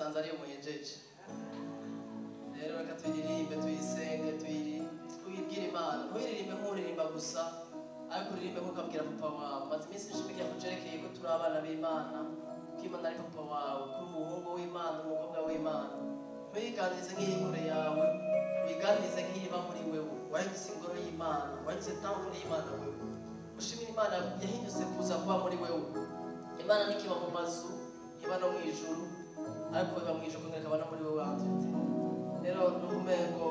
Musanze ariyo muhejeje. Rero reka tuyiririmbe, tuyisenge, tuyibwire Imana. Ntuyiririmbe nk'uririmba gusa, ariko uririmbe nk'ukabwira papa wawe. Maze iminsi nshimikiye kucerekeye ko turi abana b'Imana, ko Imana ari papa wawe, ko uri umuhungu w'Imana, umukobwa w'Imana. Ntuyiganirize nk'iri kure yawe, wiganirize nk'iba muri wewe. Wahindutse ingoro y'Imana, wahindutse temple y'Imana wewe. Ushimira Imana yahindutse kuza kuba muri wewe. Imana ntikiba mu mazu, iba no mu ijuru, ariko iba mu ijuru ikongera ikaba no muri wewe hanze. Rero nukumengo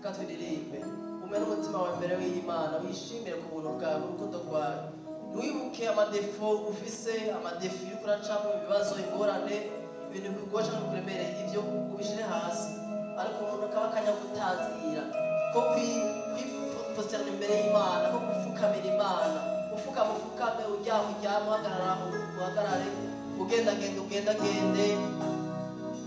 katuririmbe, umene umutima wawe imbere w'Imana, wishimire ku buntu bwawe, urukundo rwawe. Ntiwibuke ama défauts ufise, ama défis uriko uracamwo, ibibazo, ingorane, ibintu bikugoye canke bikuremereye, ivyo ubishire hasi. Ariko umuntu akaba akanya gutazira ko kwiposterana imbere y'Imana, ko gufukamira Imana. Ufukame, ufukame, uryame, uryame, uhagarara, uhagarare, ugendagende, ugendagende,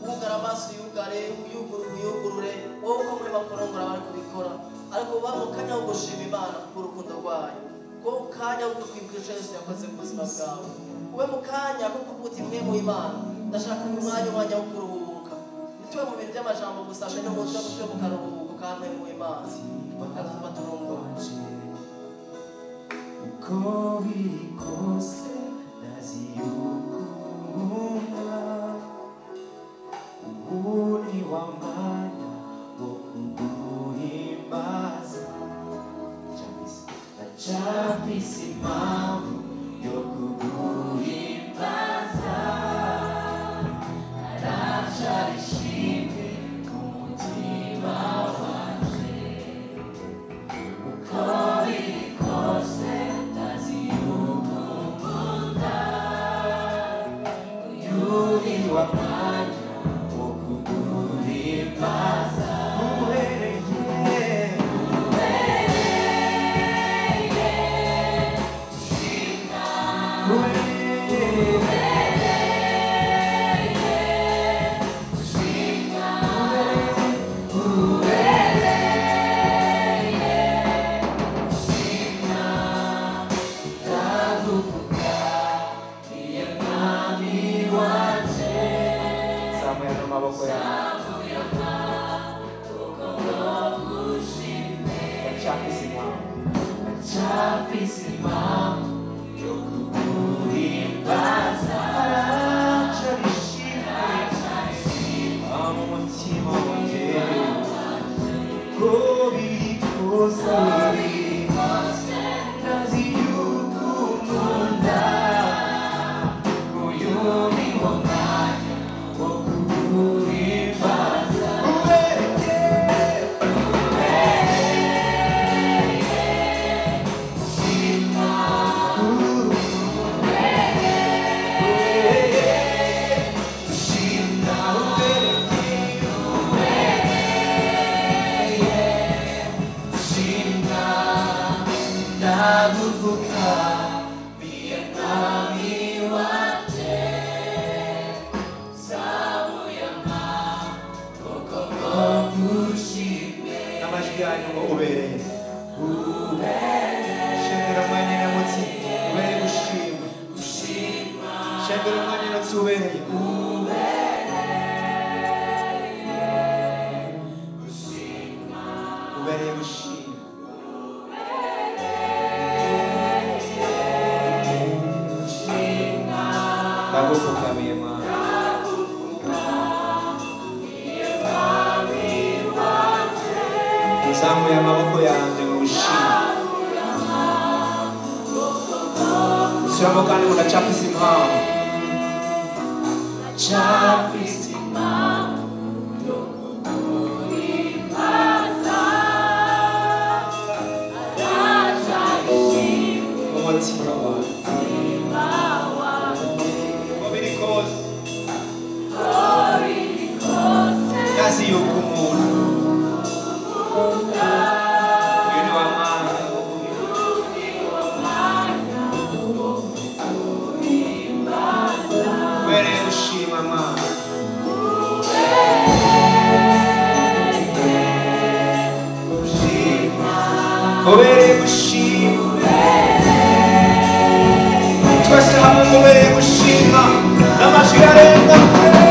wugara amaso yugare, uyugurure, uyugurure. Wowe uko muri bakurongora bari kubikora, ariko uba mu kanya wo gushima Imana kubw'urukundo rwayo, ko mu kanya wo kwibuka ico Yesu yakoze mu buzima bwawe, ube mu kanya ko kuvuga uti: "Mwe mu Imana, ndashaka uyu mwanya, umwanya wo kuruhuka." Ntitube mu bintu by'amajambo gusa, mbere n'umutwe, tube mu karuhuko ka mwe mu Imana. Katuma turongora. Uko biri kose ndazi yuko unkunda. Ubu ni wa mwanya wo kuguhimbaza. Ndacyafise impamvu yo kuguhimbaza. Haracyari ishimwe ku mutima wanje. Uko biri kose ndazi yuko unkunda. Uyu ni wa mwanya wo kuguhimbaza. Uhereye uhereye Zamuye amaboko yawe. Ndacyafise impamvu. Ndacyafise impamvu yo kuguhimbaza. Haracyari ishimwe mu mutima wanjye. Uko biri kose ndazi yuko unkunda. Uyu ni wo mwanya wo kuguhimbaza. Ubereye Ndaguvuka biye mwami wanje. Zamuye amaboko ngo ngushime. N'amajwi yanyu ngo ubereye. Shengera mwanya nyamutsi, ubereye gushima. Shengera mwanya nyamutsi, ubereye. Ubereye gushima. Ndagupfukamiye Mana. Nzamuye amaboko yanjye ngo gushima. Shyiramo kandi ngo ndacyafise impamvu. Ndacyafise impamvu yo kuguhimbaza. Haracyari ishimwe mu mutima wawe. Umutima wanje. Uko biri kose Uko biri kose ndazi yuko umuntu uyu ni wa mwanya wo Ni wo mwanya wo kuguhimbaza. Ubereye gushima Mana. Ubereye gushima. Twese hamwe ngo ubereye gushima n'amajwi arenga kure.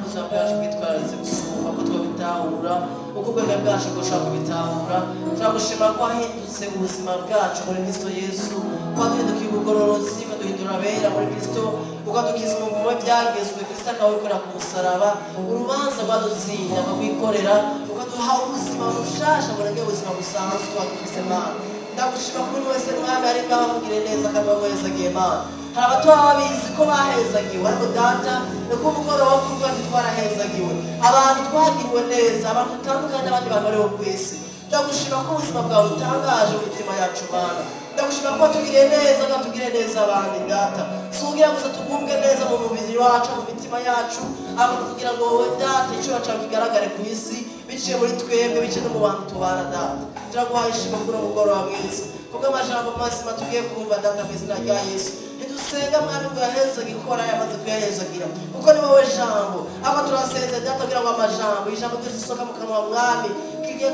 ubuzima bwacu bwitwararitse gusumba ko twabitahura, uko ubwenge bwacu bwoshobora kubitahura. Turagushima ko wahindutse ubuzima bwacu muri Kristo Yesu, ko waduhindukiye ubugororotsi, ukaduhindura abera muri Kristo, ukadukiza umuvumo w'ibyagezwe, Kristo akawikorera ku musaraba, urubanza rwadutsinda akagwikorera, ukaduha ubuzima bushasha burengeye ubuzima busanzwe tuba dufise. Mana, ndagushima kuri wese Mwami ari ngaho, mugire neza kandi bamuhezagiye. Mana, hari abato baba babizi ko bahezagiwe, ariko Data, ni ko umugoroba wo kuvuga ati twarahezagiwe, abantu twagiriwe neza, abantu dutandukanye n'abandi bantu bariho ku isi. Ndagushima ko ubuzima bwawe butangaje mu mitima yacu. Mana, ndagushima ko watugiriye neza, kandi tugiriye neza abandi. Data, si ukugira gusa tugubwe neza mu mubiri wacu, mu mitima yacu, ahubwo kugira ngo wowe Data icyubahiro cyawe kigaragare ku isi biciye muri twebwe, biciye no mu bantu tubana. Data, turaguhaye ishimwe kuri uno mugoroba mwiza kubw'amajambo mazima tugiye kumva. Data, mu izina rya Yesu, ntidusenga Mwami ngo yahezaga ikora yamaze kuyahezagira, kuko ni wowe jambo. Ahubwo turasenze Data kugira ngo amajambo, ijambo ryose risohoka mu kanwa Mwami kigiye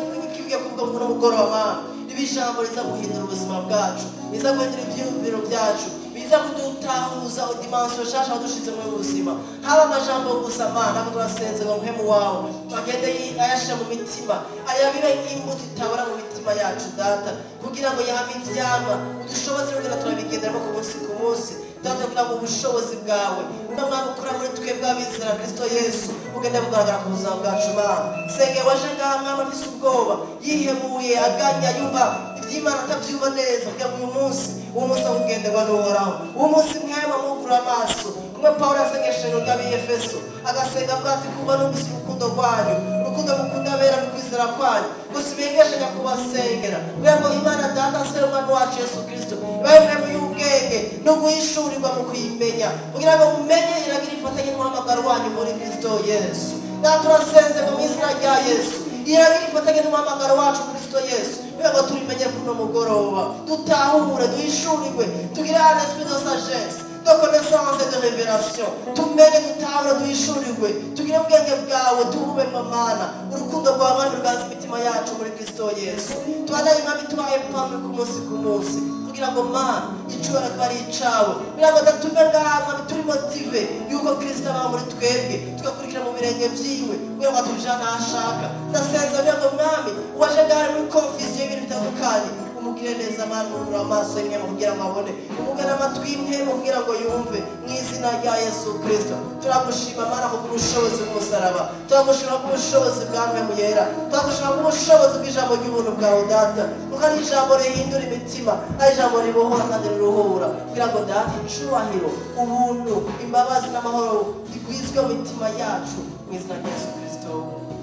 kuvuga muri uno mugoroba, Mwami, ribe ijambo riza guhindura ubuzima bwacu, riza guhindura ibyiyumviro byacu, biza kudutahuza dimension nshasha wadushize mu buzima. Haba amajambo gusa, Mana, ahubwo turasenze ngo Mpwemu wawe agende ayashira mu mitima, ayabibe imbuto itabora mu mitima yacu, Data, kugira ngo yame ivyamwa, udushoboze kugenda turabigenderamo ku munsi ku munsi. Data, kugira ngo ubushobozi bwawe n'Umwami ukora muri twebwe abizera Kristo Yesu bugende bugaragara ku buzima bwacu. Mana, senge waje ngaha Mwami afise ubwoba, yihemuye, aganya, yumva iby'Imana atabyumva neza, kugira ngo uyu munsi, uwo munsi wo kugenderwa n'Uhoraho, uwo munsi Mwami amwugura amaso, kumwe Pawulo yasengesheje rw'Abiyefeso, agasenga avuga ati: "Kuva numvise urukundo rwanyu, urukundo mukunda abera no kwizera kwanyu, gusa ibengeshanya kubasengera kugira ngo Imana Data se Umwami wacu Yesu Kristo ibahe Mpwemu y'ubwenge no guhishurirwa mu kuyimenya, kugira ngo mumenye iragira ifatanye n'umuhamagaro wanyu muri Kristo Yesu." Data, turasenze ngo mu izina rya Yesu iragira ifatanye n'umuhamagaro wacu Kristo Yesu, kugira ngo turimenye kuno mugoroba, dutahure, duhishurirwe, tugire un esprit de sagesse, de connaissance et de révélation. Tumenye, dutahure, duhishurirwe, tugire ubwenge bwawe, tubube Mana. Urukundo rwawe Mwami ruganza imitima yacu muri Kristo Yesu. Tubanaye Mwami tubaye pamwe ku munsi ku munsi, kugira ngo Mana icubahiro kiba ari icawe, kugira ngo tuve ngaha Mwami turi motivés yuko Kristo aba muri twebwe, tugakurikira mu birenge vyiwe kugira ngo atujane aho ashaka. Ndasenza kugira ngo Mwami uwaje ngaha ari muri confusion y'ibintu bitandukanye, umugire neza Mana, umugura amaso y'impwemu kugira ngo abone, umugane amatwi y'impwemu kugira ngo yumve, mu izina rya Yesu Kristo. Turagushima Mana kubw'ubushobozi bw'umusaraba, turagushima kubw'ubushobozi bwa Mpwemu Yera, turagushima kubw'ubushobozi bw'ijambo ry'ubuntu bwawe Data, kuko ari ijambo rihindura imitima, ari ijambo ribohora kandi riruhura, kugira ngo Data icubahiro, ubuntu, imbabazi n'amahoro bigwizwe mu mitima yacu, mu izina rya Yesu Kristo,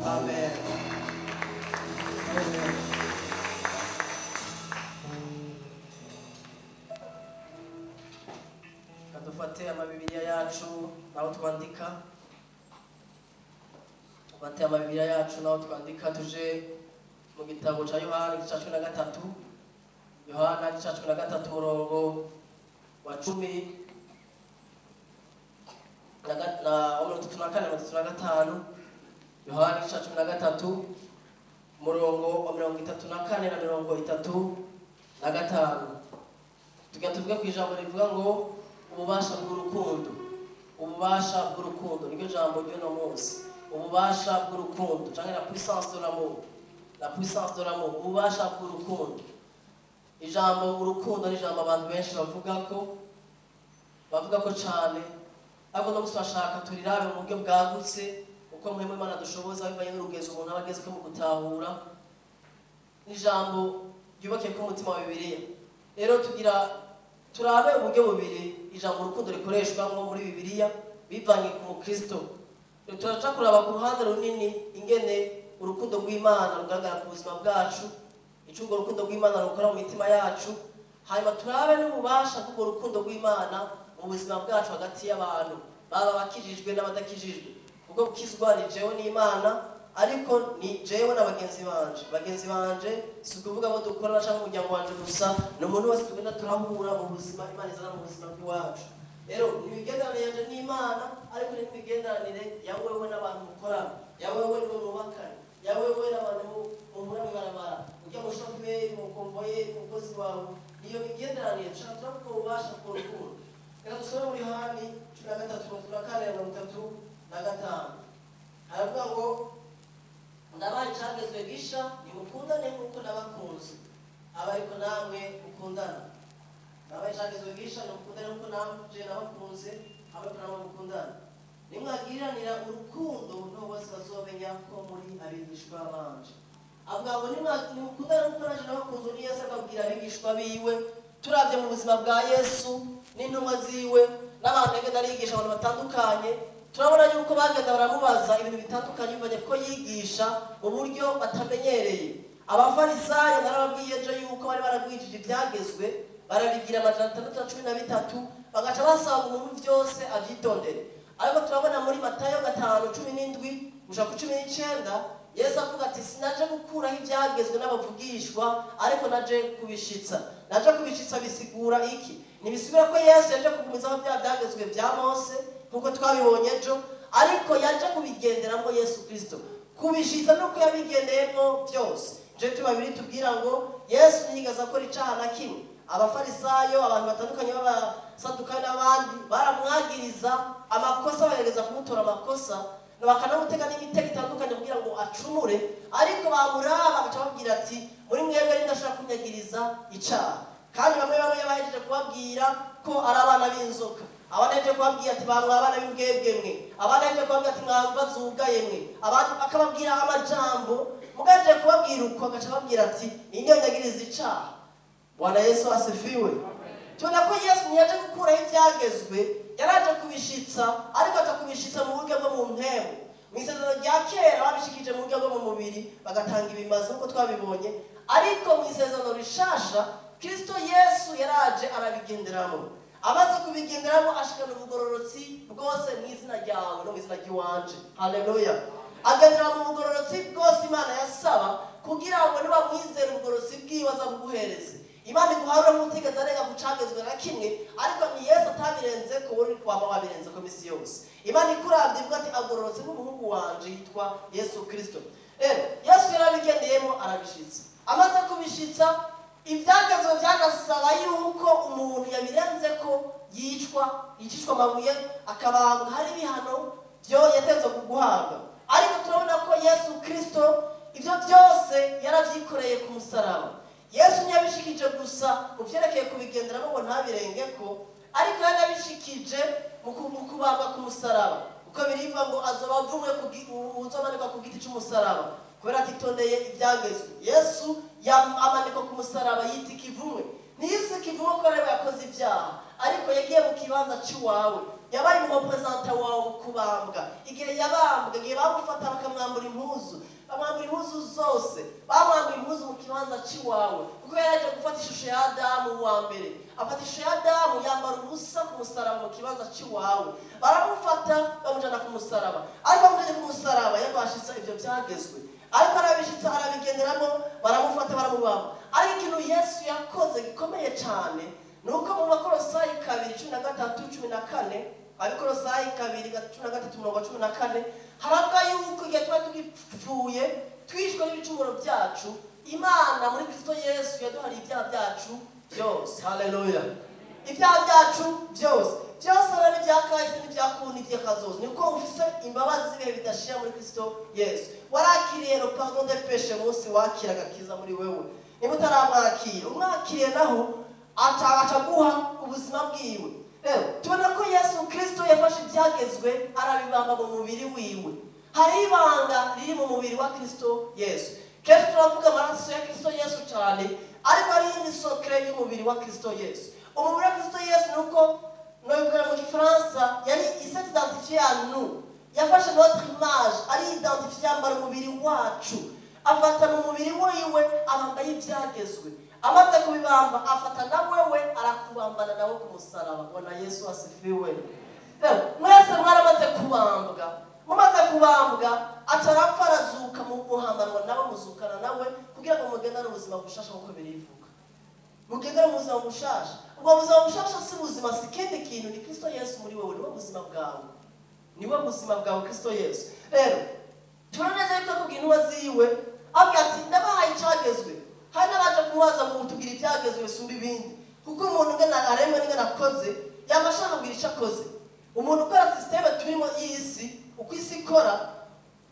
amen. Amen. Reka dufate amabibiriya yacu naho twandika, dufate amabibiriya yacu naho twandika, tuje mu gitabo cya Yohana igice cya 13. Yohana igice cya 13, umurongo wa cumi na wa 34, 35. Yohana igice cya 13, umurongo wa 34 na 35. Tujya tuvuge ku ijambo rivuga ngo ububasha bw'urukundo. Ububasha bw'urukundo niryo jambo ry'uno munsi. Ububasha bw'urukundo cyangwa la puissance de l'amour, la puissance de l'amour, ububasha bw'urukundo. Ijambo urukundo ni ijambo abantu benshi bavuga ko cyane, ariko no munsi bashaka turirabe mu buryo bwagutse uko Mpwemu Imana dushoboza, bivanye n'urugezo umuntu aba ageze ko mu gutahura. Ni ijambo ryubakiye ku mutima wa Bibiliya. Rero tugira turabe uburyo bubiri ijambo urukundo rikoreshwamo muri Bibiliya bivanye ku mukristo. Rero turaca kuraba ku ruhande runini ingene urukundo rw'Imana rugaragara ku buzima bwacu, icyo urwo rukundo rw'Imana rukora mu mitima yacu, hanyuma turabe n'ububasha bw'urwo rukundo rw'Imana mu buzima bwacu hagati y'abantu, baba abakijijwe n'abadakijijwe, kuko gukizwa ni jewe n'Imana, ariko ni jewe na bagenzi banje. Bagenzi banje si ukuvuga abo dukorana cyangwa umuryango wanje gusa, ni umuntu wese tugenda turahura mu buzima Imana izana mu buzima bw'iwacu. Rero ni imigenderanire yanje n'Imana, ariko ni imigenderanire ya wewe n'abantu mukorana, ya wewe n'uwo mwubakanye, ya wewe n'abantu muhura mw'ibarabara, ujya mushoferi, umukomboyeri, umukozi wawe. Niyo migenderanire dushaka turavuga, ububasha bw'urukundo. Reka dusome muri Yohani 13, 34, 35. gisha nimukundane nk'uko nabakunze, aba ariko namwe mukundana. Nabahaye icagezwe gisha, nimukundane nk'uko nanje nabakunze, aba ariko namwe mukundana. Nimwagiriranira urukundo, niho bose bazomenya ko muri abigishwa banje. Avuga ngo nimukundane nk'uko nanje nabakunze. Ni Yesu akabwira abigishwa biwe. Turavye mu buzima bwa Yesu n'intumwa ziwe n'abantu yagenda arigisha, abantu batandukanye, turabona yuko bagenda baramubaza ibintu bitandukanye bivanye ko yigisha mu buryo batamenyereye. Abafarisayo, narababwiye ejo yuko bari baragwijije ibyagezwe, barabigira 613, bagaca basaba umuntu byose abyitondere. Ariko turabona muri Matayo 5:17 gushika ku 19, Yesu avuga ati: "Sinaje gukuraho ibyagezwe n'abavugishwa, ariko naje kubishitsa." Naje kubishitsa bisigura iki? Ntibisigura ko Yesu yaje kugumizaho bya byagezwe bya Mose nk'uko twabibonye ejo, ariko yaje kubigenderamo. Yesu Kristo kubishitsa nuko yabigendeyemo byose. Je tubabiri tubwira ngo Yesu ntiyigeze akora icaha na kimwe. Abafarisayo, abantu batandukanye b'abasadukayo n'abandi baramwagiriza amakosa, bagerageza kumutora amakosa, bakanamutega n'imitego itandukanye kugira ngo acumure. Ariko bamuraba bagaca babwira ati: "Muri mwebwe ndashaka kunyagiriza icaha." Kandi bamwe bamwe bahejeje kubabwira ko ari abana b'inzoka, abandi bahejeje kubabwira ati: "Bamwe abana b'imbwebwe mwe," abandi bahejeje kubabwira ati: "Mwamva zugaye mwe," abandi akababwira amajambo. Mugahejeje kubabwira uko, agaca ababwira ati: "Iyi niyo nyagiriza icaha." Bwana Yesu asifiwe. Tubona ko Yesu ntiyaje gukuraho ibyagezwe, yaraje kubishitsa, ariko aja kubishitsa mu buryo bwo mu mpemu. Mu isezerano rya kera babishikije mu buryo bwo mu mubiri, bagatanga ibimazi nk'uko twabibonye. Ariko mu isezerano rishasha, Kristo Yesu yaraje arabigenderamo. Amaze kubigenderamo, ashikana ubugororotsi bwose mu izina ryawe no mu izina ry'iwanje. Haleluya! Agendera mu bugororotsi bwose Imana yasaba, kugira ngo niba mwizera ubugororotsi bwiwe azabuguhereze. Imana iguharura nk'utigeze arenga ku cagezwe na kimwe. Ariko ni Yesu atabirenze ko, wowe waba wabirenze ko misi yose. Imana ikuravye ivuga ati: "Agororotse nk'umuhungu wanje yitwa Yesu Kristo." Rero Yesu yarabigendeyemo, arabishitsa. Amaze kubishitsa, ibyagezwe byanasaba yuko umuntu yabirenze ko yicwa, yicishwa amabuye, akabambwa. Hari ibihano byo yateze guhabwa. Ariko turabona ko Yesu Kristo ibyo byose yarabyikoreye ku musaraba. Yesu ntiyabishikije gusa mu byerekeye kubigenderamo ngo ntabirenge ko, ariko yanabishikije mu kubambwa ku musaraba, kuko birivuga ngo azoba avumwe uzomanikwa ku giti cy'umusaraba kubera atitondeye ibyagezwe. Yesu amanikwa ku musaraba, yita ikivumwe. Ntiyise ikivumwe ko ariwe yakoze ibyaha, ariko yagiye mu kibanza cy'iwawe. Yabaye umu représentant wawe mu kubambwa. Igihe yabambwa, igihe bamufata bakamwambura impuzu, bamwambura impuzu zose, bamwambura impuzu mu kibanza cy'iwawe, kuko yaraje gufata ishusho ya Adamu wa mbere. Afata ishusho ya Adamu, yambara ubusa ku musaraba mu kibanza cy'iwawe. Baramufata, bamujyana ku musaraba. Ariko bamujyanye ku musaraba, yarwashitse ibyo byagezwe, ariko arabishitsa, arabigenderamo. Baramufata, baramubamba. Ariko ikintu Yesu yakoze gikomeye cyane ni uko mu Bakorosayi 2:13-14, Abikorosayi 2:13 umurongo wa 14, haravuga yuko igihe tuba tugipfuye, twishwe n'ibicumuro byacu, Imana muri Kristo Yesu yaduhariye ibyaha byacu byose. Haleluya! Ibyaha byacu byose byose, rero ibya kahise n'ibyakubu n'iby'akazoza, niko ufise imbabazi z'ibihe bidashira muri Kristo Yesu. Warakiriye le pardon des péchés munsi wakira agakiza muri wewe. Niba utaramwakira, umwakiriye naho aca guha ubuzima bwiwe. Rero tubona ko Yesu Kristo yafashe ibyagezwe, arabibamba mu mubiri wiwe. Hari ibanga riri mu mubiri wa Kristo Yesu. Kenshi turavuga amaraso ya Kristo Yesu cyane, ariko hari iyindi secret y'umubiri wa Kristo Yesu. Umubiri wa Kristo Yesu ni uko nobivuga mu Gifaransa, yari il s'est identifié à nous. Yafashe notre image, ari identifié, yambara umubiri wacu, afata mu mubiri wiwe, abambaye ibyagezwe. Amaze kubibamba, afata na wewe, arakubambana nawe ku musaraba. Bwana Yesu asifiwe. Rero mwese mwaramaze kubambwa. Mumaze kubambwa, aca arapfa, arazuka, mu muhambanwa nawe, muzukana nawe, kugira ngo mugendane ubuzima bushasha nk'uko birivuga. Mugendere mu buzima bushasha. Ubwo buzima bushasha si buzima, si ikindi kintu, ni Kristo Yesu muri wowe. Niwe buzima bwawe, niwe buzima bwawe, Kristo Yesu. Rero tubona neza yuko akubwira intumwa ziwe, abwira ati: "Ndabahaye icagezwe." Hari n'abaje kumubaza ngo: "Tubwire ibyagezwe bisumba ibindi," kuko umuntu ngana aremwe n'ingana akoze, yama ashaka kugira icyo akoze. Umuntu ukora système turimo y'isi, uko isi ikora,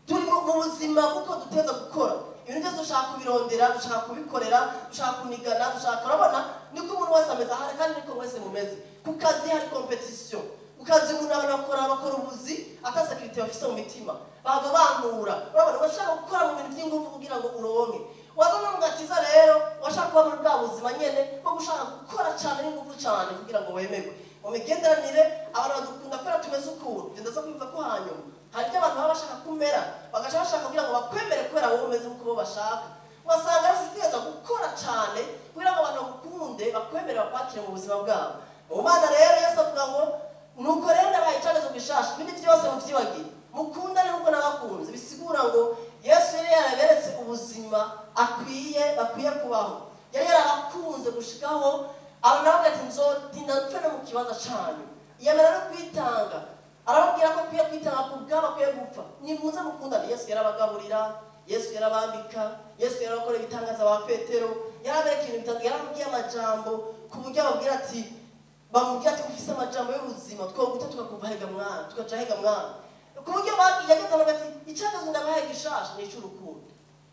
turimo. Mu buzima kuko duteza gukora ibintu byose, dushaka kubirondera, dushaka kubikorera, dushaka kunigana, dushaka, urabona niko umuntu wese ameze ahari, kandi niko mwese mumeze. Ku kazi hari compétition. Ku kazi umuntu, abantu bakora ubuzi ata sécurité bafise mu mitima, bahava bankura. Urabona, urashaka gukora mu bintu by'ingufu kugira ngo uronke. Waza no mu gakiza rero, washaka kuba muri bwa buzima nyene bwo gushaka gukora cyane n'ingufu cyane kugira ngo wemerwe. Mu migenderanire, abantu badukunda kubera tumeze ukuntu. Ibyo ndaza kubiva ko hanyuma. Hari ibyo abantu baba bashaka kumera, bagaca bashaka kugira ngo bakwemere kubera wowe umeze nk'uko bo bashaka. Ugasanga rero utegereza gukora cyane kugira ngo abantu bagukunde, bakwemere, bakwakire mu buzima bwabo. Mu Mana rero, Yesu avuga ngo: "Nuko rero ndabaye icyagezo gishasha, ibindi byose mubyibagire, mukundane nk'uko nabakunze." Bisigura ngo Yesu yari yaraberetse ubuzima akwiye, bakwiye kubaho. Yari yarabakunze gushikaho abantu aravuga ati: "Nzotinda mpfe no mu kibanza canyu." Yemera no kwitanga, arababwira ko akwiye kwitanga ku bwabo, akwiye gupfa. Nimuze mukundane. Yesu yarabagaburira, Yesu yarabambika, Yesu yarabakora ibitangaza ba Petero, yarabereka ibintu bitandukanye, yarababwiye amajambo ku buryo ababwira ati, bamubwira ati: "Ufise amajambo y'ubuzima, twoguta tukakuva hega mwana, tukaja hega mwana?" Ku buryo yageze avuga ati: "Icyagezwe ndabahaye gishasha ni icy'urukundo."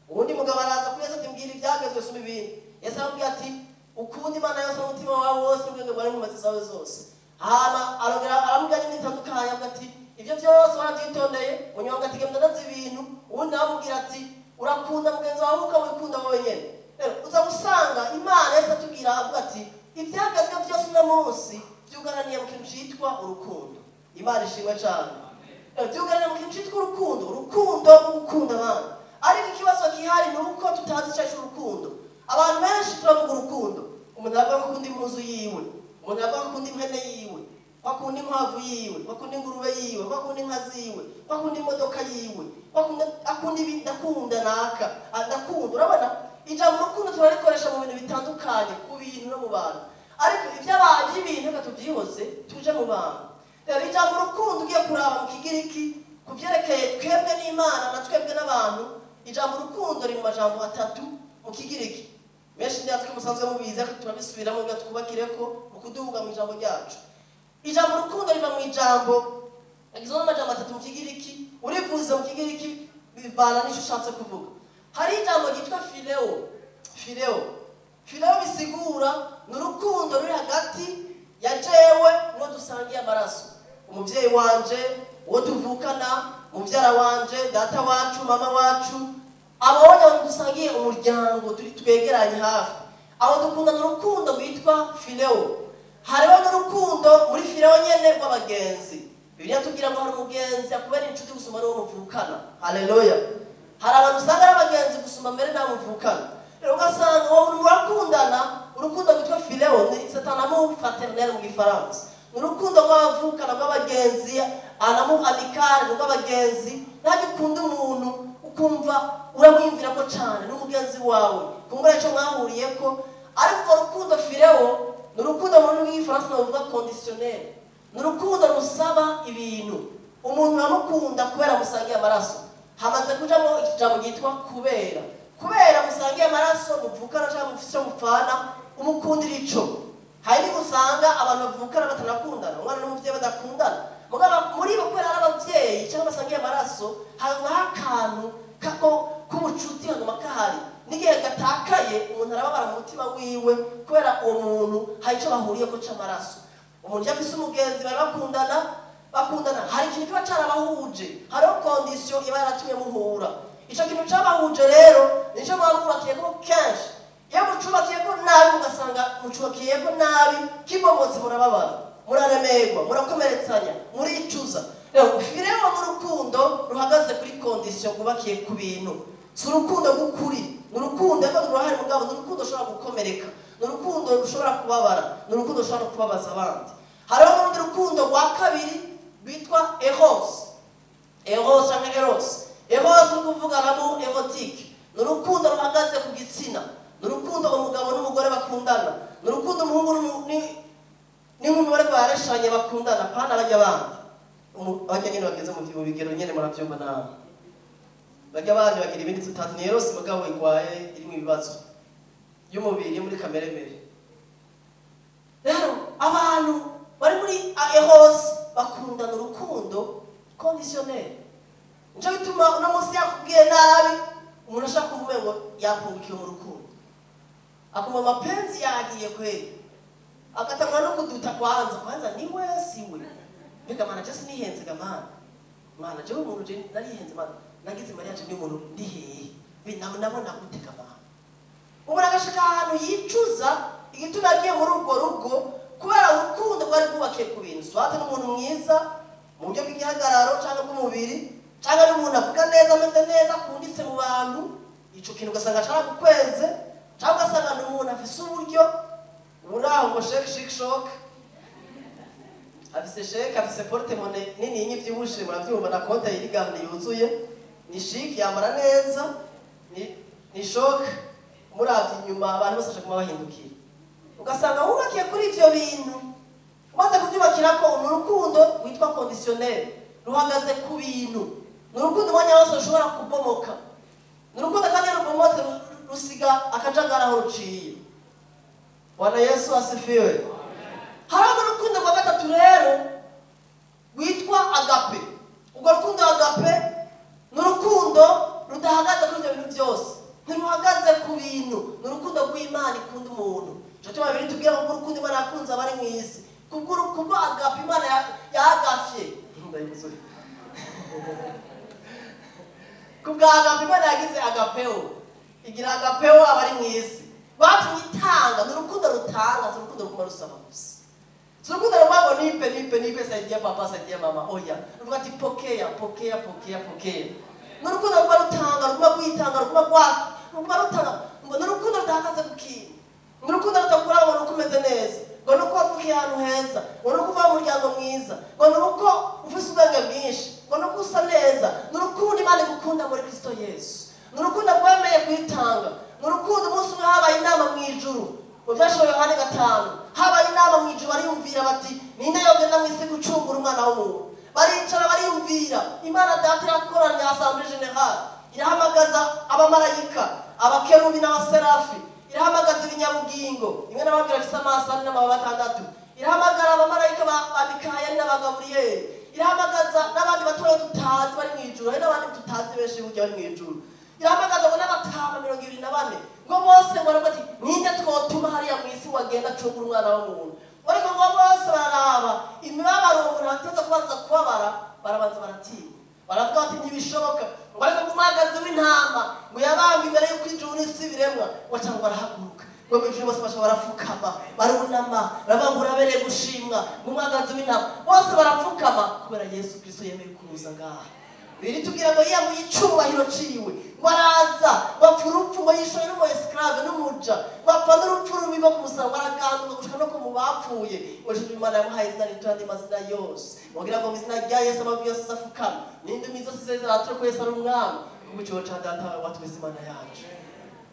Uwundi mugabo araza kuri Yesu ati: "Mbwira ibyagezwe soma ibindi." Yesu aramubwira ati: "Ukunda Imana yose n'umutima wawe wose n'ubwenge bwawe n'inkomezi zawe zose." Hama arongera aramubwira n'ibindi bitandukanye, avuga ati: "Ibyo byose warabyitondeye." Munyonga ati: "Genda ndazi ibintu." Uwundi nawe amubwira ati: "Urakunda mugenzi wawe nkuko wikunda wowe nyene." Rero uza gusanga Imana, Yesu atubwira avuga ati: "Ibyagezwe byose uno munsi byugaraniye mu kintu cyitwa urukundo." Imana ishimwe cyane. Byugaraniye mu kintu cyitwa urukundo, urukundo rwo gukunda abana. Ariko ikibazo gihari ni uko tutazi icyo ari urukundo. Abantu benshi turavuga urukundo, umuntu aravuga ko akunda impuzu yiwe, umuntu aravuga ko akunda impene yiwe, ko akunda inkwavu yiwe, ko akunda ingurube yiwe, ko akunda inka ziwe, ko akunda imodoka yiwe, ko akunda ibi, ndakunda naka. Ah, ndakunda. Urabona, ijambo urukundo turarikoresha mu bintu bitandukanye, ku bintu no mu bantu. Ariko iby'ibintu reka tubyihoze, tuje mu bantu. Rero ijambo urukundo, ugiye kuraba mu Kigiriki, ku byerekeye twebwe n'Imana na twebwe n'abantu, ijambo urukundo riri mu majambo atatu mu Kigiriki. Benshi natwe musanzwe mubizi, ariko turabisubiramo ngo twubakire ko mu kuduhuga mu ijambo ryacu. Ijambo urukundo riva mu ijambo rigizwe n'amajambo atatu mu Kigiriki. Urivuze mu Kigiriki bivana n'icyo ushatse kuvuga. Hari ijambo ryitwa phileo. Phileo, phileo bisigura ni urukundo ruri hagati ya jewe n'uwo dusangiye amaraso, umubyeyi wanje, uwo tuvukana, mubyara wanje, data wacu, mama wacu, ababonye abantu dusangiye umuryango, turi twegeranye hafi, abo dukundana urukundo rwitwa phileo. Hariho n'urukundo muri phileo nyene rw'abagenzi. Bibiliya tubwira ngo hari umugenzi akubera inshuti gusumba n'uwo muvukana. Haleluya! Hari abantu usanga ari abagenzi gusumba mbere n'abo muvukana. Rero ugasanga uwo muntu murakundana urukundo rwitwa phileo, ni c'est un amour fraternel mu Gifaransa, ni urukundo rw'abavukana, rw'abagenzi, un amour amical, ni rw'abagenzi. Ntabwo ukunda umuntu ukumva uramwiyumvira ko cyane n'umugenzi wawe, kumbura icyo mwahuriyeko. Ariko urwo rukundo phileo ni urukundo mu rurimi rw'Igifaransa bavuga conditionnel, ni urukundo rusaba ibintu. Umuntu uramukunda kubera musangiye amaraso, hamaze kujamo ijambo ryitwa kubera. Kubera musangiye amaraso, muvukana cyangwa mufite icyo mupfana, umukundira ico. Hari n'igihe usanga abantu bavukana batanakundana, umwana n'umubyeyi badakundana. Mugabo muri bo, kubera ari ababyeyi cyangwa basangiye amaraso, hagumaho akantu kako k'ubucuti, haguma kahari. N'igihe gatakaye, umuntu arababara mu mutima wiwe, kubera uwo muntu hari icyo bahuriyeko c'amaraso. Umuntu iyo afise umugenzi, bari bakundana, hari ikintu kiba carabahuje, hariho condition iba yaratumye muhura. Ico kintu cabahuje rero nico muba mwubakiyeko. Kenshi iyo mucubakiyeko nabi, mugasanga mucubakiyeko nabi, kibomotse, murababara, muraremerwa, murakomeretsanya, muricuza. Rero phileo n'urukundo ruhagaze kuri condition, rwubakiye ku bintu. Si urukundo rw'ukuri, ni urukundo ariko rurahari, mugabo ni urukundo rushobora gukomereka, ni urukundo rushobora kubabara, ni urukundo rushobora no kubabaza abandi. Hariho n'urundi rukundo rwa kabiri rwitwa eros. Eros cyangwa eros. Eros ni ukuvuga l'amour érotique, ni urukundo ruhagaze ku gitsina, ni urukundo umugabo n'umugore bakundana, ni urukundo umuhungu n'inkumi bariko barashanye bakundana, pana bajya abandi. Bajya nyine bageze mu bigero nyene, muravyumva nawe. Bajya abandi bagira ibindi tutazi. Ni eros mugabo igwaye, irimo ibibazo y'umubiri, yo muri kameremere. Rero abantu bari muri eros bakundana urukundo conditionnel. Nico bituma uno munsi yakubwiye nabi umuntu ashaka kuvuga ngo yapungukiye mu rukundo, akumva mapenzi yagiye kweli, agatangura no kuduta kwanza kwanza niwe siwe mbega mana je sinihenze ga mana mana jewe umuntu je narihenze mana nagize mariage ni umuntu ndi hehe nabona gutega mana. Umuntu agashika ahantu yicuza igituma agiye muri urwo rugo kubera urukundo rwari rwubakiye ku bintu, swate n'umuntu mwiza mu buryo bw'igihagararo cyangwa bw'umubiri cyangwa n'umuntu avuga neza ameze neza akunditse mu bantu, ico kintu ugasanga caragukweze, cyangwa ugasanga n'umuntu afise uburyo buraho ngo sheke shike shoke, afise sheke afise porte-monnaie nini nyivyibushe muravyumva na konte yirigane yuzuye, ni chic yambara neza, ni shoke muravye inyuma abantu bose bashaka bahindukira. Ugasanga wubakiye kuri ivyo bintu, umaze kuvyubakira ko urukundo witwa conditionnel ruhagaze ku bintu, ni urukundo umwanya wose rushobora kubomoka, ni urukundo kandi rubomotse rusiga akajagari aho ruciye. Bwana Yesu asifiwe. Hariho n'urukundo rwa gatatu rero rwitwa agape. Urwo rukundo agape ni urukundo rudahagaze kuri ibyo bintu byose, ntiruhagaze ku bintu, ni urukundo rw'Imana ikunda umuntu. Ico tuma bibiri tubwira ngo urukundo Imana yakunze abari mu isi, kubwo agape Imana yagafye. Ndayibuze. Kubwa agape Imana yagize agapeo, igira agapeo abari mu isi. Batumye itanga, ni urukundo rutanga, si urukundo ruguma rusaba gusa. Si urukundo ruvuga ngo nipe nipe nipe, saidia papa saidia mama, oya. Ruvuga ati pokea pokea pokea pokea. Ni urukundo ruguma rutanga, ruguma rwitanga, ruguma rwaka, ruguma rutanga. Ngo ni urukundo rudahagaze ku kintu, ni urukundo rutakura ngo nuko umeze neza, ngo nuko wavukiye ahantu heza, ngo nuko uva mu muryango mwiza, ngo nuko ufise ubwenge bwinshi, ngo nuko usa neza. Ni urukundo Imana igukunda muri Kristo Yesu, ni urukundo rwemeye kwitanga, ni urukundo umunsi umwe habaye inama mu ijuru, mu byashoboye Yohana 5 habaye inama mu ijuru, bariyumvira bati ninde yogenda mu isi gucungura umwana w'umuntu? Baricara bariyumvira. Imana Data irakoranya assemblée générale, irahamagaza abamarayika, abakerubi n'abaserafi, irahamagaza ibinyabugingo imwe n'ababwira afise amaso ane n'amababa atandatu, irahamagara abamarayika ba Mikayeli n'abagaburiyeli, irahamagaza n'abandi batoya tutazi bari mu ijuru, hari n'abandi tutazi benshi burya bari mu ijuru, irahamagaza ngo n'abatama 24 ngo bose ngo baravuga ati ninde twotuma hariya mu isi wagenda acungura umwana w'umuntu? Ariko ngo bose bararaba imibabaro umuntu ateza kubanza kubabara, barabanza baratinya, baravuga bati ntibishoboka. Ngo ariko ngo umwagazi w'intama ngo yabambwe imbere y'uko ijuru n'isi biremwa, waca ngo barahaguruka, ngo mu ijuru bose baca barapfukama, barunama, baravuga ngo urabereye gushimwa, ngo umwagazi w'intama, bose barapfukama kubera Yesu Kristo yemeye kuza ngaha. Biri tubwira ngo yiyambuye icubahiro ciwe, ngo araza, ngo apfa urupfu, ngo yishoye n'umu esclave n'umuja, ngo apfa n'urupfu rubi rwo ku musaraba, ngo araganduka gushika no ku mu bapfuye. Ngo ijuru Imana yamuhaye izina rito andi mazina yose, ngo ngira ngo mu izina rya Yesu amavi yose azafukama, n'indimi zose ziratura ko Yesu ari umwami, kubwo ikigo ca Data wa twese Imana yacu.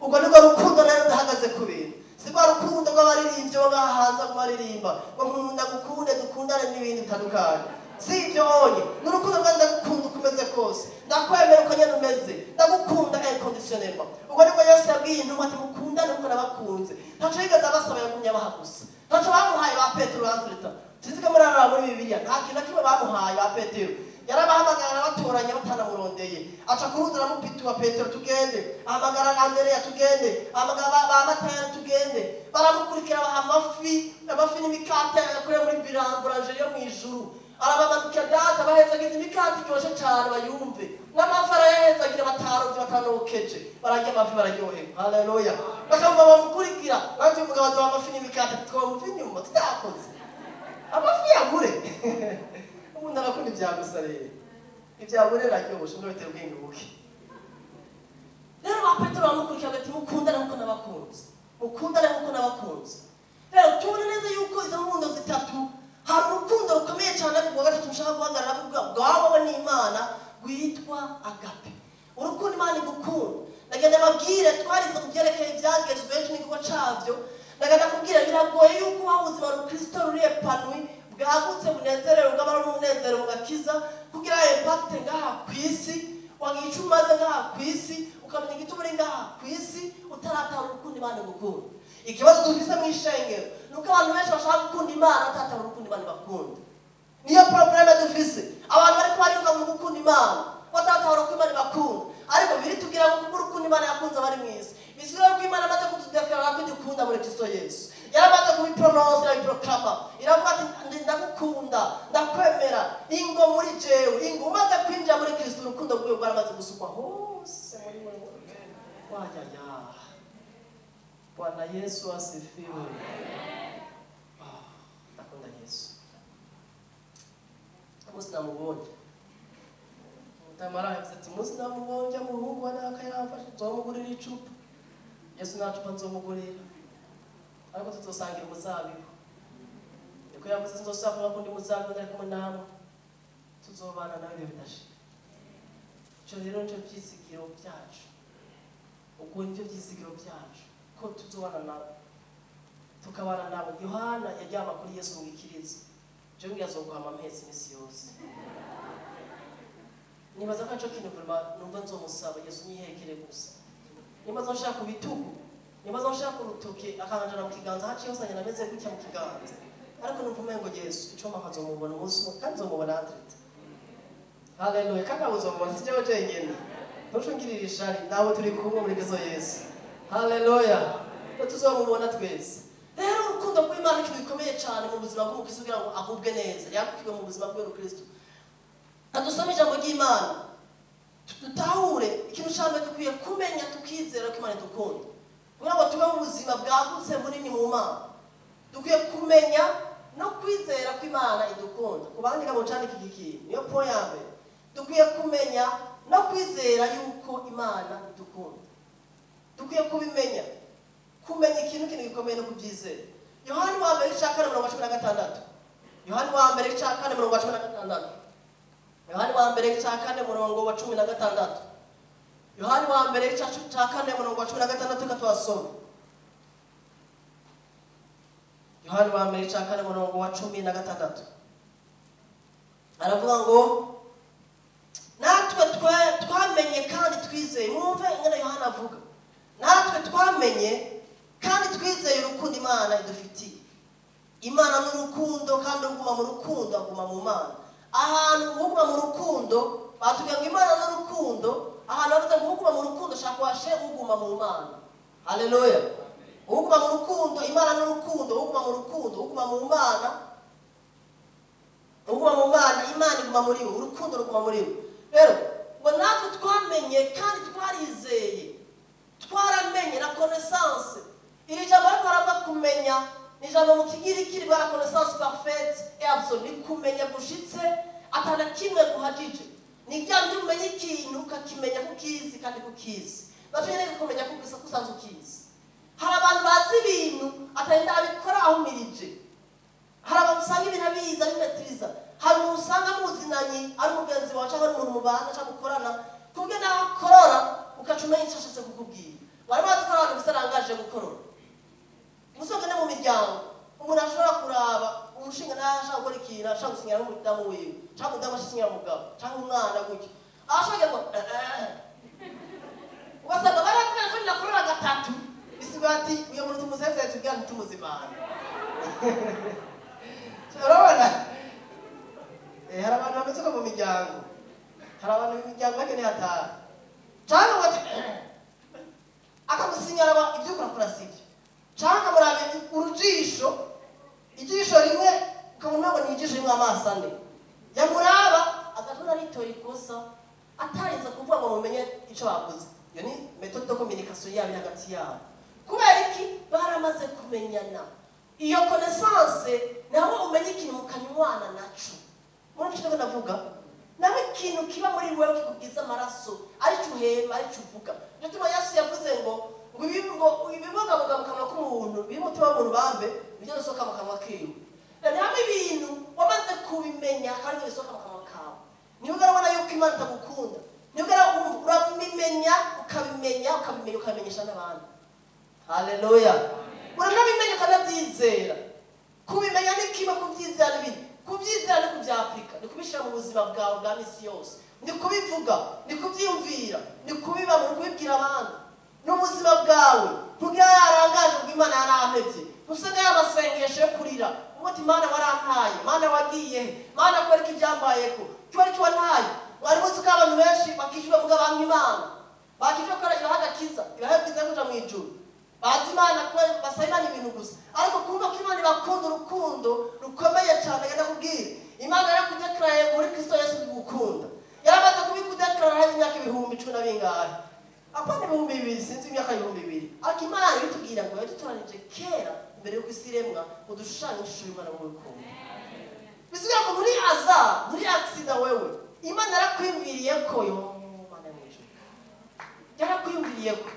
Ubwo nibwo rukundo rero rudahagaze ku bintu, si rwa rukundo rw'abaririmbyi bo ngaha hanze ngo baririmba ngo nkunda ngukunde dukundane n'ibindi bitandukanye. Si ibyo onye, ni urukundo rwa ndagukunda uko umeze kose, ndakwemera uko nyene umeze, ndagukunda inconditionnellement. Ubwo nibwo Yesu yabwiye intumwa ati mukundane kuko nabakunze. Ntaco yigeze abasaba, yagumye abaha gusa. Ntaco bamuhaye ba Petero banzurita. Sinzi ko muraraba muri Bibiliya, nta kintu na kimwe bamuhaye ba Petero. Yarabahamagara arabatoranya batanamurondeye, aca ku ruzi aramupituwa Petero tugende, ahamagara Andereya tugende, ahamagara ba Matayo tugende, baramukurikira baha amafi, amafi n'imikate yakuye muri boulangerie yo mw'ijuru. Arabamanukira Data bahezagiza imikate iryoshe cane bayumve, n'amafi arayahezagira batarovye batanokeje, bararya amafi bararyoherwa. Haleluya. Bakavuga bamukurikira, bati umugabo aduha amafi n'imikate twomva inyuma tutakoze amafi yabure. Umuntu arakunda ibya gusa rero, ibya bure biraryoshe, ngo bitera ubwenge buke. Rero ba Petero bamukurikira bati mukundane nkuko nabakunze, mukundane nkuko nabakunze. Rero tubone neza yuko izo nkundo zitatu, hari urukundo rukomeye cyane ariko rwa gatatu nshaka guhagarara kuvuga rwabawe n'Imana rwitwa agape. Urukundo Imana igukunda. Ndagenda babwire twarize ku byerekeye ibyagezwe ejo n'igikorwa cabyo. Ndagenda kubwira biragoye yuko ubaho ubuzima rukristo ruri epanui bwagutse bunezerewe bw'amahoro n'umunezero bugakiza kugira impact ngaha ku isi, wagira icyo umaze ngaha ku isi, ukamenya igituma uri ngaha ku isi utaratahura urukundo Imana igukunda. Ikibazo dufise mu ishengero nuko abantu benshi bashaka gukunda Imana batatahura urukundo Imana ibakunda. Niyo probleme dufise. Abantu bariko bariruka mu gukunda Imana, Bataratahura ko Imana ibakunda. Ariko biritubwira ngo kubw'urukundo Imana yakunze abari mu isi. Bisigura ko Imana amaze kutudeklarara ko idukunda muri Kristo Yesu. Yaramaze kubipronounce, irabiproclama. Iravuga ati ndagukunda, ndakwemera, ingo muri jewe, ingo umaze kwinjira muri Kristo urukundo rwiwe rwaramaze gusukwa hose muri wewe. Wajaya. Bwana Yesu asifiwe. Ndakunda Yesu. Umunsi namubonye. Tamara yavuze ati umunsi namubonye muhungu wa naka yaramfashe nzomugurira icupa. Yesu nta cupa nzomugurira. Ariko tuzosangira umuzabibu. Niko yavuze nzosubira kunywa kundi muzabibu ndari kumwe namwe. Tuzobana nawe ibihe bidashira. Ico rero nico vyizigiro vyacu. Ubwo nivyo vyizigiro vyacu ko tuzobana nawe. Tukabana nawe. Yohana yaryama kuri Yesu mu gikiriza. Jewe ngira azoguhama mpetse imisi yose. Nibaza ko arico kintu vraiment numva nzomusaba Yesu nyihekere gusa. Niba nzoshaka ku bitugu, niba nzoshaka urutoke akanjana mu kiganza haciye hose nyina ameze gutya mu kiganza. Ariko numva umengo Yesu ico mpa nzomubona umunsi umwe kandi nzomubona atrete. Haleluya, kandi abo uzomubona si jewe jenyene. Ntucungirire ishari nawe turi kumwe muri Kristo Yesu. Haleluya. Tuzomubona twese. Rero urukundo rw'Imana ikintu gikomeye cyane mu buzima bw'umukristo kugira ngo agubwe neza, yakukirwe mu buzima bw'umukristo. Adusome ijambo ry'Imana, dutahure ikintu cya mbere dukwiye kumenya tukizera ko Imana idukunda. Kugira ngo tubeho ubuzima bwagutse bunini mu Mana, dukwiye kumenya no kwizera ko Imana idukunda. Ku bandika mu candika iki kintu, niyo point ya mbere. Dukwiye kumenya no kwizera yuko Imana idukunda. Dukwiye kubimenya. Kumenya ikintu kintu gikomeye no kubyizera. Yohani wa mbere ica 4 murongo wa 16. Yohani wa mbere ica 4 murongo wa 16. Yohani wa mbere ica 4 murongo wa 16. Yohani wa mbere ica 4 murongo wa 16 katwasoma. Yohani wa mbere ica 4 murongo wa 16. Aravuga ngo natwe twamenye kandi twizeye. Mwumve ingene Yohana avuga. Natwe twamenye kandi twizeye urukundo Imana idufitiye. Imana n'urukundo kandi uguma mu rukundo aguma mu Mana. Ahantu uguma mu rukundo batubwiye ngo Imana n'urukundo, ahantu bavuze ngo uguma mu rukundo shaka washe uguma mu Mana. Haleluya. Uguma mu rukundo, Imana n'urukundo, uguma mu rukundo, uguma mu Mana. Uguma mu Mana, Imana iguma muri we, urukundo ruguma muri we. Rero ngo natwe twamenye kandi twarizeye. Twaramenye la connaissance. Iri jambo ariko arava kumenya ni jambo mu Kigiriki rivuga la connaissance parfaite et absolue, kumenya gushitse atana kimwe guhagije. Ni bya bindi umenya ikintu ukakimenya kukizi kandi kukizi. Bato nyene kumenya kukizi kusanzwe ukizi. Hari abantu bazi ibintu atagenda abikora ahumirije. Hari abantu usanga ibintu abizi abimetiriza. Hari umuntu usanga muzinanye ari umugenzi wawe cyangwa ari umuntu mubana cyangwa mukorana, kubwe naho akorora ukaca umenya icyo ashatse kukubwira. Wari bazi ko abantu bisa rangaje gukorora. Musonga no mu miryango umuntu ashobora kuraba umushinga naho ashaka gukora ikintu ashaka gusinyira n'umudamu wiwe cyangwa umudamu ashaka umugabo cyangwa umwana gutyo ashaka ngo ugasanga baravuga ko nakorora gatatu bisigura ati uyo muntu tumusezeye tubwira ntitumuzimana. Urabona hari abantu bameze ko mu miryango, hari abantu mu miryango bakeneye ataha cyangwa ngo ati akamusinyara ibyo ukora sibyo cyangwa akamuraba urujisho ijisho rimwe ukabona ngo ni ijisho rimwe amaso ane yamuraba agashobora aritora ikosa atarinze kuvuga ngo mumenye icyo bavuze. Iyo ni méthode de communication yabo hagati yabo. Kubera iki? Baramaze kumenyana. Iyo connaissance naho umenya ikintu mukanywana naco. Muri cyo ndavuga nawe ikintu kiba muri wewe kikubwiza amaraso arico uhema arico uvuga. Nituma Yesu yavuze ngo ibibogaboga mu kanwa k'umuntu biri mutima w'umuntu bambe bijya bisohoka mu kanwa kiwe. Rero ibintu wamaze kubimenya kandi bisohoka mu kanwa kawe. Niba urabona yuko Imana itagukunda, niba urabimenya ukabimenya ukabimenya ukamenyesha n'abandi. Haleluya. Uranabimenya ukanabyizera. Kubimenya ni kimwe, kubyizera ni ibindi. Kubyizera ni kubyapurika, ni kubishyira mu buzima bwawe bwa misi yose, ni kubivuga, ni kubyiyumvira, ni kubiba, ni kubibwira abandi. N'ubuzima bwawe kugira yarangaje ubwo Imana yarampevye, usanga y'amasengesho yo kurira uti Imana warantaye, Imana wagiye he, Imana kubera iki ibyambayeko, kubera iki wantaye. Mwari muzi ko abantu benshi bakijwe muga banka Imana, bakijwe ko ibaha agakiza, ibaha ubwiza kuja mu ijuru, bazi Imana ko basaba Imana ibintu gusa, ariko kumva ko Imana ibakunda urukundo rukomeye cyane. Ngenda kubwira, Imana yarakudekaraye muri Kristo Yesu igukunda, yaramaze kubikudekarara haheze imyaka 10,000 na bingahe, apana 2000, sinzi imyaka 2000, ariko Imana ibitubwira ngo yadutoranije kera mbere y'uko isi iremwa ngo dushushanye ishusho y'Imana mu rukundo. Bisigaye ngo muri aza muri accident wewe Imana yarakwiyumviriye ko yo Mana mu ijuru yarakwiyumviriye ko,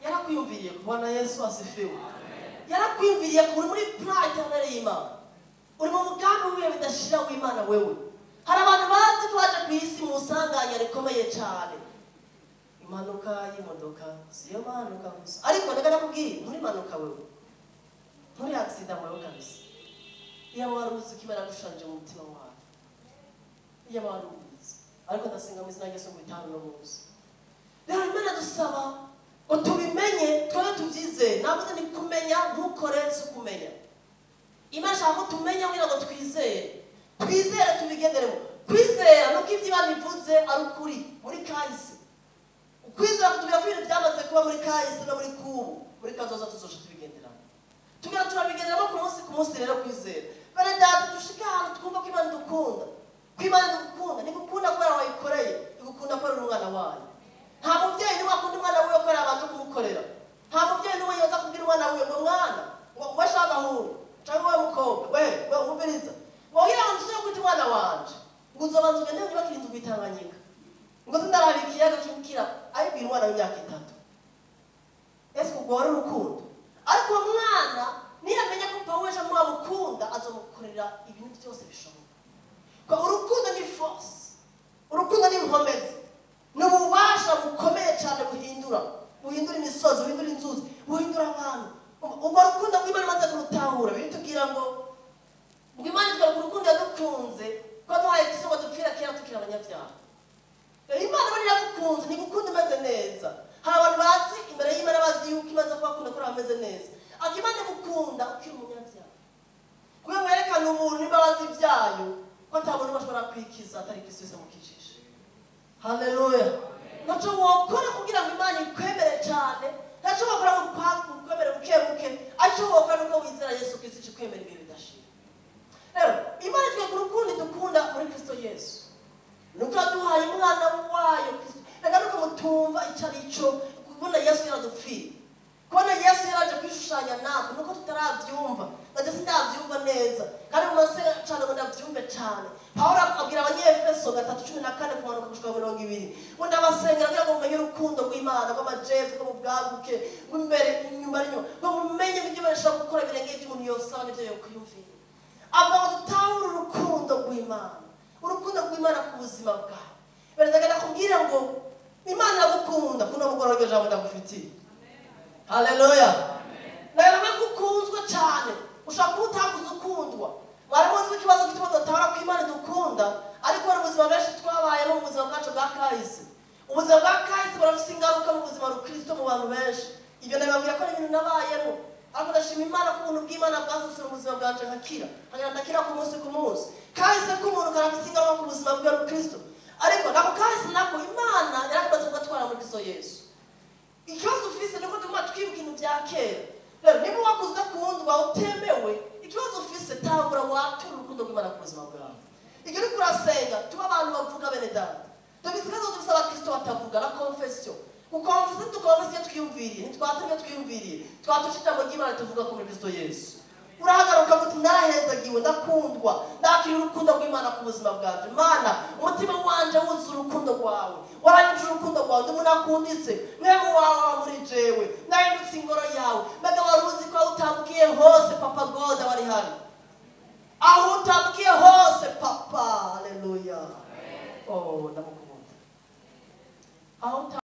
yarakwiyumviriye ko. Bwana Yesu asifiwe. Yarakwiyumviriye ko uri muri plan éternelle y'Imana, uri mu mugambi w'ibihe bidashira w'Imana wewe. Hari abantu bazi ko baje ku isi mu isanganya rikomeye cyane, impanuka y'imodoka siyo mpanuka gusa, ariko reka nakubwire, nturi impanuka wewe, nturi accident wewe kabisa. Iyo wari uzi ko Imana yagushushanyije mu mutima wawe, iyo wari ubizi, ariko ndasenga mu izina rya Yesu ngo bitanu no munsi. Rero Imana dusaba ngo tubimenye, twebwe tubyizere. Navuze ni kumenya, ntukore si ukumenya. Imana ishaka ko tumenya kugira ngo twizere, twizere tubigenderemo. Kwizera nuko ibyo Imana ivuze ari ukuri muri kahise. Ukwizera kutubwira ko ibintu byamaze kuba muri kahise no muri kubu, muri kazoza tuzoca tubigenderamo, tugira turabigenderamo ku munsi ku munsi. Rero kwizera, bene data, dushike ahantu twumva ko Imana idukunda, ko Imana idukunda. Ntigukunda kubera wayikoreye, igukunda kubera uri umwana wayo. Nta mubyeyi niwe akunda umwana wiwe kubera yabanje kumukorera. Nta mubyeyi niwe yoza kubwira umwana wiwe ngo mwana, ngo we shaka agahungu cyangwa we mukobwa we, we wumviriza, ngo kugira ngo nsubire kwita umwana wanje, ngo uzobanza ugende wubakire inzu kwitanganyika, ngo sindaraba ikiyaga cy'umukira. Ayibwira umwana w'imyaka 3. Ese ubwo wari urukundo? Ariko uwo mwana niyamenya ko papa weje amukunda, azomukorera ibintu byose bishoboka. Ko urukundo ni force, urukundo ni inkomezi, ni ububasha bukomeye cyane buhindura, buhindura imisozi, buhindura inzuzi, buhindura abantu. Ubwo rukundo rw'Imana imaze kurutahura, biritubwira ngo Imana itwereka urukundo yadukunze ko duhaye Kristo ngo dupfira kera tukiri abanyabyaha. Rero Imana bari yagukunze, ntigukunda umeze neza. Hari abantu bazi imbere y'Imana bazi yuko imaze kubakunda ko bameze neza, ariko Imana igukunda ukiri umunyabyaha. Kugira ngo yerekane ubuntu n'imbabazi byayo, ko ata muntu bashobora kwikiza atari Kristo Yesu amukijije. Haleluya. Ntacyo wokora kugira ngo Imana ikwemere cyane, ntacyo wokora ngo ikwemere buke buke, ariko icyo wokora nuko wizera Yesu Kristo ikwemera ibihe bidashira. Rero Imana itwereka urukundo idukunda muri Kristo Yesu, nuko yaduhaye umwana wayo Kristo. Reka nuko mutumva icyo ari cyo kubona Yesu yaradupfiriye, kubona Yesu yaraje kwishushanya natwe, nuko tutarabyumva. Nanjye sindabyumva neza, kandi mu masenga cyane ngo ndabyumve cyane. Pawulo abwira Abanyefeso 3:14 kumanuka gushika 20, ngo ndabasengera kugira ngo mumenye urukundo rw'Imana, rw'amajepfo, rwo mu bwaguke, rw'imbere, inyuma n'inyuma, ngo mumenye ibyo Imana ishobora gukora birengeye ibyo umuntu yosaba n'ibyo yokwiyumvira. Avuga ngo dutahure urukundo rw'Imana, urukundo rw'Imana ku buzima bwawe. Barazaga nakubwira ngo Imana iragukunda, kuno mugoroba iryo jambo ndagufitiye. Haleluya. Nawe ko ukunzwe cyane, ushobora kuba utakuze ukundwa. Mwari muzi ko ikibazo gituma tudatahura ko Imana idukunda, ariko hari ubuzima benshi twabayemo mu buzima bwacu bwa kahise. Ubuzima bwa kahise burafise ingaruka mu buzima rukristo mu bantu benshi. Ibyo ndababwira ko ari ibintu nabayemo, ariko ndashima Imana ko ubuntu bw'Imana bwasusura ubuzima bwanje nkakira, nkagenda ndakira ku munsi ku munsi. Kahise k'umuntu karafise ingaruka ku buzima bwa rukristo, ariko nako kahise nako Imana yarakumaze kugatwara muri Kristo Yesu. Ikibazo ufise nuko tuguma twibuka ibintu bya kera. Rero niba wakuze udakundwa, utemewe, ikibazo ufise, tangura wature urukundo rw'Imana ku buzima bwawe. Igihe uriko urasenga, tuba abantu bavuga. Bene data, dufise ikibazo, dufise abakristo batavuga la confession. Gukonfesa, dukonfesa iyo twiyumviriye, ntitwatura ibyo twiyumviriye, twatusha ijambo ry'Imana tuvuga ko muri Kristo Yesu. Urahagaruka uti narahezagiwe, ndakundwa, ndakira urukundo rw'Imana ku buzima bwanje. Mana, umutima wanje wuzuye urukundo rwawe, waranyuje urukundo rwawe, ndi umuntu akunditse, mwemu wawe aba muri jewe, nahindutse ingoro yawe. Mbega wari uzi ko aho utambukiye hose Papa God aba ari hari? Aho utambukiye hose Papa, haleluya. Oh, ndamukunda. Aho